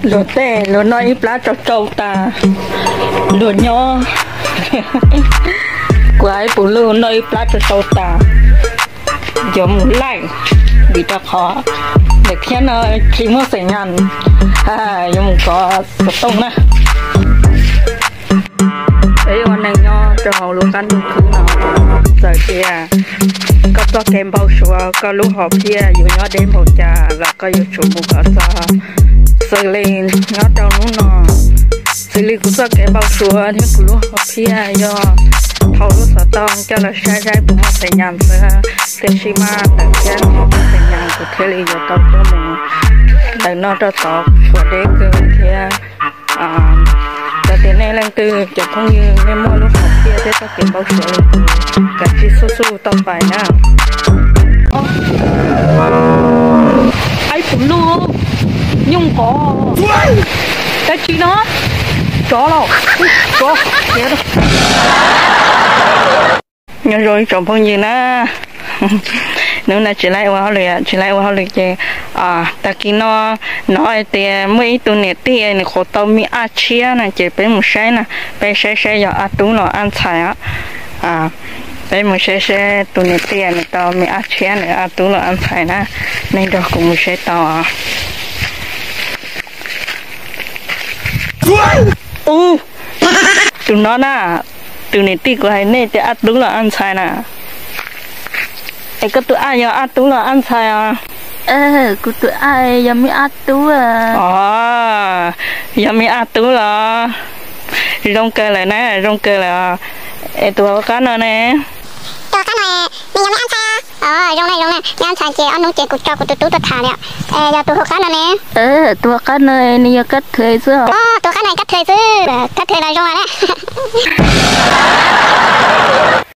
Luag tej luag noj ib plab tsau tsau tas, luag nyob. Kuv hais puv luj noj ib plab tsau tsau tas, yuav mus laij, vim rau qhov ntawm thiab no tsis muaj xeem nyas, yuav mus kov xov tooj na. Peb ua neeg nyob rau hauv lub qab ntuj khwb no, txawm tias koj txoj kev npau suav koj lub hom phiaj yuav nyob deb npaum cas los koj yuav tsum mus kov txog. Xws li nyob rau hnub no, xws li kuv txoj kev npau suav thiab kuv lub hom phiaj yog thauj lub xov tooj coj los saib saib puas muaj xeem nyas xwb, tiam sis mas ntawm thiab tsis muaj xeem nyas kuv thiaj li yuav tau tuaj mus ntawm no rau tod, suav deb kawg thiab. Yog tias nej leej twg cov phooj ywg nej muaj lub hom phiaj thiab txoj kev npau suav li kuv, kav tsij xub xub tau pais na. Aib puv luj, nyooj qov, dab tsi no, tsov los, tsov. Nyob zoo ib tsoom phooj ywg na, hnub no tsis laij ua hauj lwm, tsis laij ua hauj lwm ces tag kis no hnov hais tias muaj ib tug niam tij nws qhuav tau me ab tshiab na ces peb mus saib na, peb saib saib yog ab tub los ab ntxhais os. Peb mus saib saib tus niam tij nws tau me ab tshiab nws ab tub los ab ntxhais na, nej nrog kuv mus saib tau. Ub, tus no na, tus niam tij kuv hais nej tias ab tub los ab ntxhais na. Es koj tus ab yog ab tub los ab ntxhais os? Kuv tus ab yog me ab tub. Os, yog me ab tub los? Zoo kawg lawm na, zoo kawg lawm. Es tus hauv qab no ne? Tus hauv qab no nws yog me ab ntxhais. Zoo na, zoo na, me ab ntxhais ces ob hnub ces kuv tso kuv tus tub tuaj tham li. Yog tus hauv qab no ne? Tus hauv qab no nws yog kab thawj xwb. Tus hauv qab no kab thawj xwb, kab thawj los zoo na.